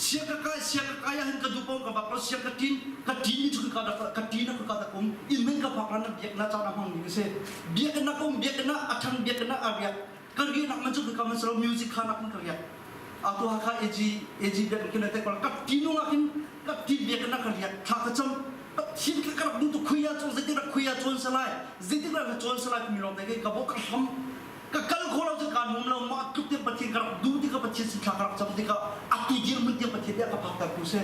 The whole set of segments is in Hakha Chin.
Siang ka kai siang ka kai ah hin ka duh paoh ka vak lo siang ka ṭin ka ṭin mi cu ka ka ṭin ah ka ka um inn men ka phak ran biak na caan a hmang mi ka si. Biakinn ah ka um biakinn ah a ṭhang biakinn ah a riak. Ka riahnak man cu ka man salo music khan ah ka riak. Atu Hakha AG AG biakinn khin te ka ṭin ah khin ka ṭin biakinn ah ka riak thla ka cam. Pathian kha ka rak duh tu khui ah cun zeitin rak khui ah cawn salai zeitin rak cawn salai timi lawng te ka bawk ka hram ka kal kho lo cu kaan hum lo mah tluk tiang Pathian ka rak duh tikah Pathian sin thla ka rak cam tikah atu dirhmun tiang Pathian nih a ka phakter tu si.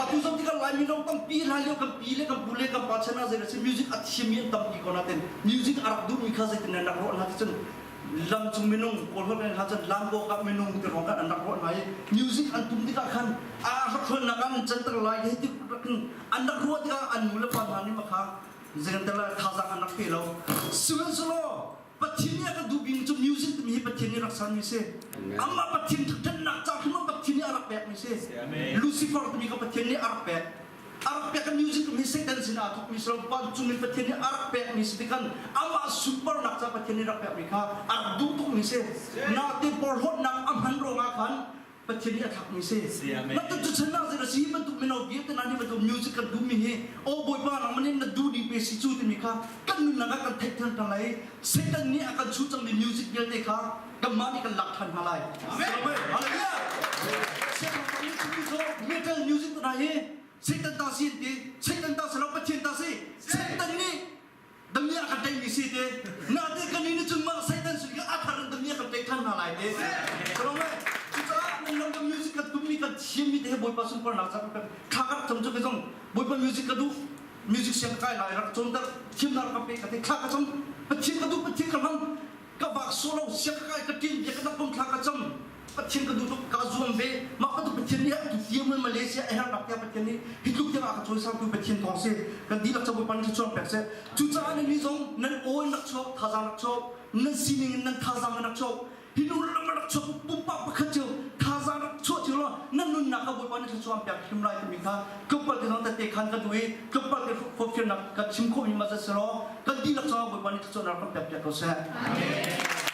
Atu zong tikah Laimi lawng tampi hlan lio kan pi le kan pu le kan pa chan ah zei si music a thiammi an tampi ko natin music a rak duhmi kha zeitin an rak ruah hna ti cun lamcung minung kawl holh in hla cun lambo ka minung ti ruang kan an rak ruah hna i music an tum tikah khan a rak hrualnak an canter lai hi ti an rak ruah tikah an nu le pa hna nih makha zeikan thazaang an rak pe lo sihmanhsehlaw Pathian nih a ka duh bik cu music timi hi Pathian nih rak sermi si. Amah Pathian ṭhatnak ca hrim ah Pathian nih a rak pekmi si. Lucifer timi kha Pathian nih a rak pek. A rak pek music timi Satan sin aa thawkmi si lo vancung in Pathian nih a rak pekmi si tikhan amah sunparnak ca Pathian nih rak pekmi kha a rak duh tukmi si. Naute porhlawtnak a hman ruangah khan Pathian nih a thlakmi si. Bantuk cu chan ah si bantuk mino vialte hna nih bantuk music kan duhmi hi aw Bawipa nangmah nih na duh ding pe si cu timi kha kan nunnak ah kan theih than hna lai. Satan nih a kan chuh cangmi music vialte kha kanmah nih kan lak than hna lai. Amen. Hallelujah. Siangpahrang nih chimmi cu metal music hna hi Satan ta si an ti. Satan ta si lo Pathian ta si. Satan nih Damiah kan tei mi si te. Na te kan nih cun mah Satan sin ka athar in damiah kan tei than hna lai te. Kalong le cucaah nan lam kan music kan tum mi kan thiam mi te he Bawipa sunparnak ca kan thla ka rak cam cu ke zong Bawipa music ka duh music siang kai lai rak cawn tar thiam nar ka pe ka te thla ka cam Pathian ka duh Pathian ka hlam ka vak solo siang ka kai ka tin bia ka tak pum thla ka cam Pathian ka duh tuk ka zuam ve mah ka duh Pathian nih a tu tiam in Malaysia a hernak tiang Pathian nih hi tluk tiang a ka cawisangtu Pathian thawng si kan dihlak cu Bawipa nih thluachuah pek seh cucaah nan nih zong nan aw in rak chuak thazaang rak chuak nan sining in nan thazaang in rak chuak hi nu lam rak chuak pumpak pakhat cu thazaang rak chuah cio law nan nunnak kha Bawipa nih thluachuah pek hrim lai timi kha tlawmpal te zong tete khan ka duh i tlawmpal te forhfialnak kan chim khawhmi ma selaw kan dihlak caah Bawipa nih thluachuahnak kan pek piak ko seh. Amen.